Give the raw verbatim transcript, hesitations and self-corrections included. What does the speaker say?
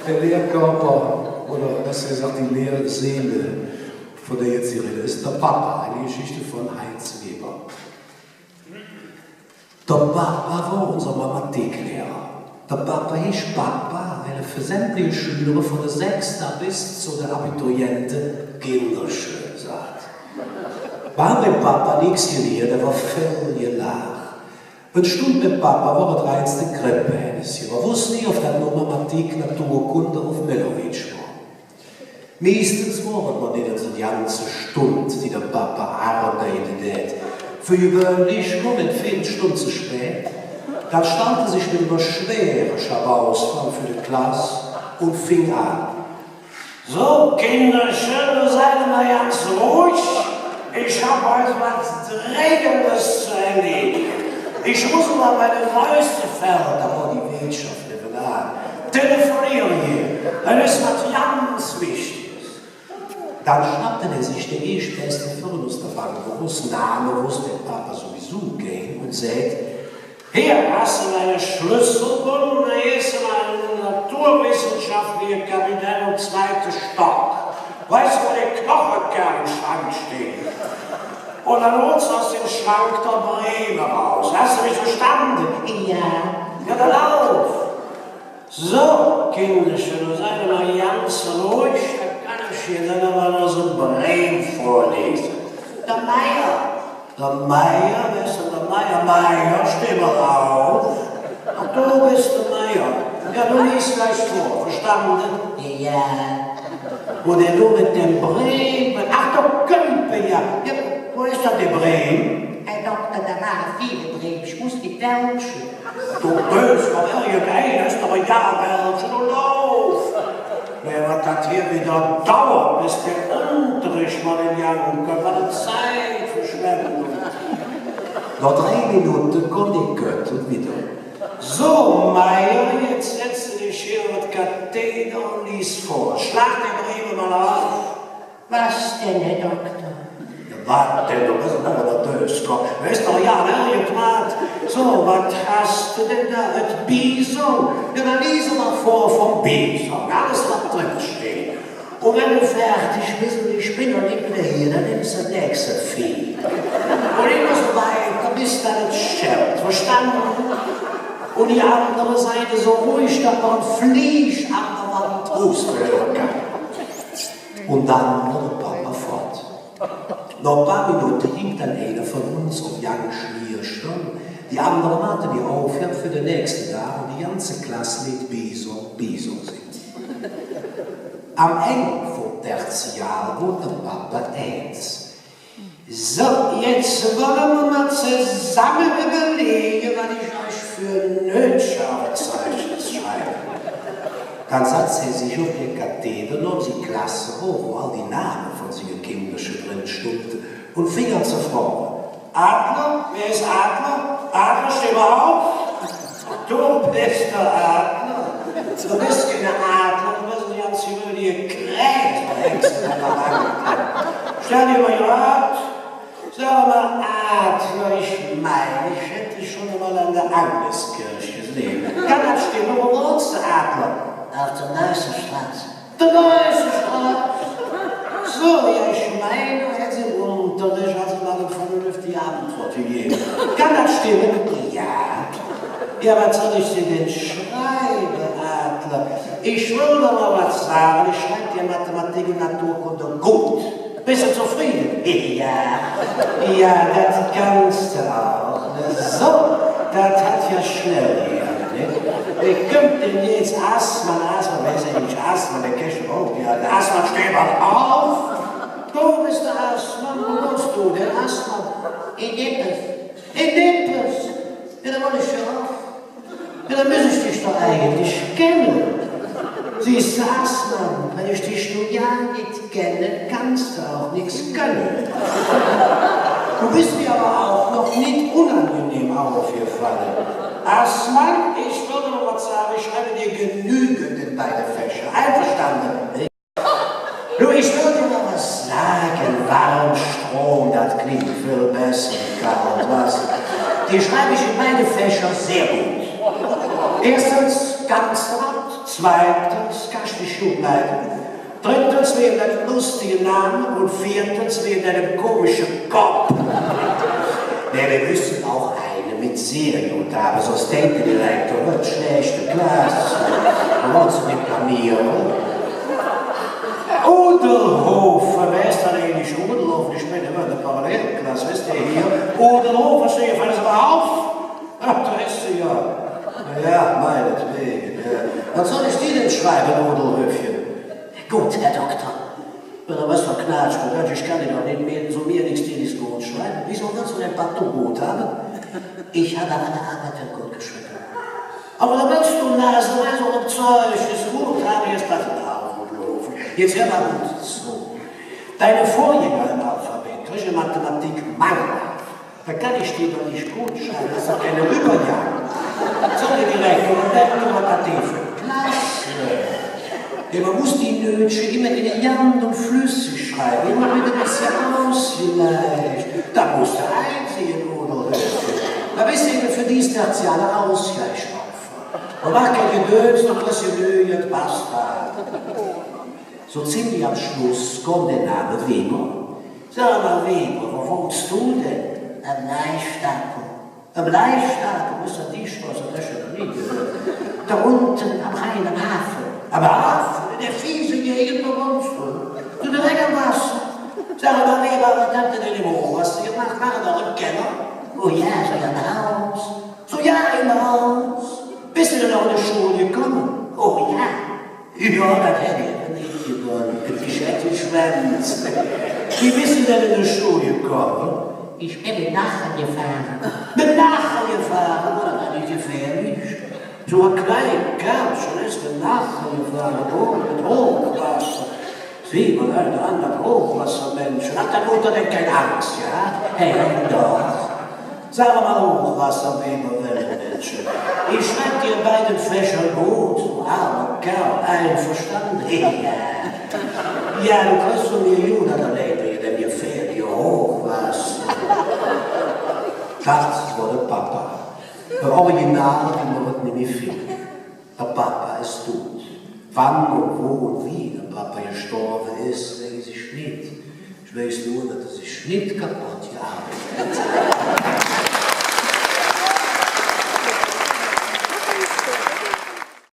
Der Lehrkörper, oder besser gesagt die Lehrseele, von der jetz die Red es, der Papa, eine Geschichte von Heinz Weber. Der Papa wor unse Mathematiklehrer. Der Papa heeß Papa, weil hä för sämtliche Schüler vun der Sechste bes zo de Abituriente Kinderche saht. Mer han beim Papa nix geliert, ävver vill gelaach. En Stund beim Papa wor et reinste Krippehännesche. Mer woss nie, ov dat no Mathematik, Naturkunde ov Middlevish wor. Miestens wor et mer nit ens en ganze Stund, die der Papa arbeide dät. För gewöhnlich kom hä en Veedelstund ze spät. Dann stallt hä sich met ener schwere Schabausfahn för de Klass un fing aan: So, Kinderche, nu seid ehr ens ruhig. Ich hab heut wat Dringendes zu erledigen. Ich muss mal bei de Wüstefeld, dat wor die Weetschaff nevvenaan, telefoniere gehn. Dat es wat ganz Wichtiges. Dann schnappte hä sich der Eeschtbeste vürre us der Bank erus, Name woss der Papa suwiesu kein, un säht: Hier hast du deine Schlüsselbund, da gehst du mal in das naturwissenschaftliche Kabinett im zweiten Stock. Weißt du, wo der Knochenkern im Schrank steht? Und dann holst du aus dem Schrank der Brehme raus. Hast du mich verstanden? Ja. Ja, dann lauf. So, Kinderche, nu seid ehr ens ruhig, dann kann ich hee dann ävver noch su en Brehm vörlese. Der Meier. Der Meier? Wä es dann der Meier? Meier, steh mal auf. Ach, du bist der Meier. Ja, du liest gleich vor, verstanden? Ja. Wo dä do met däm Brehm, ach, do kütt hä jo. Ja, wo es dann dä Brehm? Herr Doktor, do wore vill Brehme, ich muss die wälsche. Do bes doch irgendein, es doch egal, wälsche, do lauf. Nä, wat dat hee widder dauert, bes der Unterrich ens en Gang kütt, wat en Zeitverschwendung. Noh drei Minutte kom dä Kütt widder. So, Meier, jetz setz dich hee op et Katheder un lies vör. Schlag dä Brehm ens auf. Wat dann, Herr Doktor? Jo, wat dann? Do bes doch noch en Döskopp. Wä es doch jo, ne, irgendwat. So, wat häs do dann do? Et Bison? Jo, dann lies ens vör vum Bison. Alles, wat dren steiht. Un wann do fäädig bes un ich ben noch nit mih hee, dann nemms do et nächste Veeh. Un immer su wigger, bes dat et schellt. Verstande? Un die andere Seit su ruhig, dat mer en Fleeg an der Wand rus höre kann. Un dann wor der Papa fott. Noh e paar Minutte gingk dann einer vun uns op Gang Schmierstonn, die andere maate mer op för der nächste Dag, un die ganze Klass leet Bison, Bison singe. Am Engk vum Tertial wor der Papa ääns. So, jetz wolle mer ens zosamme üvverlege, wat ich üch för e Nötcher op et Zeugnis schrieve. Dann satz hä sich op der Katheder, nohm sing Klassebuch, wo all die Name vun singe Kinderche dren stundte, un fing aan ze froge: Adler? Wä es Adler? Adler, steh ens op! Do bes der Adler. Do bes keine Adler, do bes en ganz gewöhnliche Krähe, su Hengste, wat mer han. Stell dich ens grad. Sag mal, Adler, ich meine, ich hätte schon mal an der Agneskirche gesehen. Kann dat stemme? Wo wonns do, Adler? Op der Neiße Stroß. Der Neiße Stroß? So, jo, ich meine, do hätts em Unterrich ens ens en vernünftige Antwood gegevve. Kann dat stemme? Jo. Jo, wat soll ich dir dann schrieve, Adler? Ich will dir ens wat sage. Ich schrieve dir Mathematik un Naturkunde god. Bes do zofriede? Jo. Jo, dat kanns do och, ne? So, dat hät jo schnell gegange, ne? Wä kütt dann jetz? Assmann, Assmann, wä es eigentlich Assmann? Dä kenn ich üvverhaup nit. Assmann, steh ens op! Do bes der Assmann? Wo wonns do dann, Assmann? En Nippes. En Nippes? Jo, do wonn ich jo och. Jo, dann müss ich dich doch eigentlich kenne. Sühs do, Assmann, wann ich dich nu jo nit kenne, kanns do och nix könne. Do bes mir ävver och noch nit unangenehm opgefalle. Assmann, ich wollt noch jet sage, ich schrieve dir genügend en beide Fächer. Einverstande? Du, ich wollt noch jet sage, Warmstrom, dat klingk vill besser wie Kaltwasser. Dir schrieve ich en beide Fächer sehr god. Eeschtens, kanns do wat. Zweitens, kanns dich jo leide. Drüttens, wäge dingem lustige Name. Un veetens, wäge dingem komische Kopp. Nä, mer müsse och eine met sehr god han, sons deit der Direktor: Wat schläächte Klass, mer wolle se nit blamiere. Udelhofer, wä es dann eigentlich Udelhofer? Ich ben immer en der Parallelklass, wesst ehr, hee. Udelhofer, steh, fall ens ens op! Ach, do es se jo. Jo, meinetwäge, jo. Wat soll ich dir dann schrieve, Udelhöfchen? God, Här Dokter. Wenn do wat verknaatscht, ich kann dir doch nit mih, su mih nix, dir nix god schrieve. Wiesu kanns do dann partout god han? Ich han alle Arbeide god geschrieve. Ävver do wells doch naseweis och em Zeugnis god han, jetz pass ens op, Udelhofer. Jetz hür ens god zo. Ding Vörgänger em Alphabet, Griechisch, Mathematik, mangelhaff. Do kann ich dir doch nit god schrieve, do es doch keine Üvvergang. Su, der Direktor, un dann immer dat för Klasse. Jo, mer muss die Nötche immer elegant un flüssig schrieve, immer met e bessche usgleich. Do muss de einsinn, oder? Do bes de evvens för die tertiale Usgleichsopfer. Mer maht kei Gedöns, do kriss de Nötche, pass op. Su ziemlich am Schluss kütt der Name Weber. Sag ens, Weber, wo wonns do dann? Em Leichtapel. Em Leichtapel? Wo es dann die Stroß? Dat han ich noch nie gehürt. Do unge am Rhing, am Havve. Am Havve? En der fiese Gägend, do wonns do? Do direk am Wasser. Sag ens, Weber, wat hat ehr dann em Huhwasser gemaht? Wor ehr em Keller? Oh jo, su em Huus. Su, jo, em Huus. Bes do dann noch en de Schull gekumme? Oh jo. Jo, dat hätt ich ävver nit gedon. Ich hätt geschwänz. Wie bes do dann en de Schull gekumme? Ich ben met dem Nache gefahre. Met dem Nache gefahre? Oh, dat es jo gefährlich. Su e klein Kärlche es met dem Nache gefahre. Oh, met Huhwasser. Süh ens, ald an, dat Huhwasser, Minsch. Hät dä Mutter dann kein Angs, jo? Hä, doch. Sag ens, Huhwasser, Weber, Wellemännche. Ich schreib dir en beide Fächer god, do ärme Kääl, einverstande? Jo. Jo, do kriss vun mir god, dat Level, dat mir fählt, jo, Huhwasser. Dat wor der Papa. Der Original, wie mer hügg nit mih findt. Der Papa es dud. Wann un wo un wie der Papa gestorve es, weiß ich nit. Ich weiß nor, dat hä sich nit kapodd gearbeidt hät.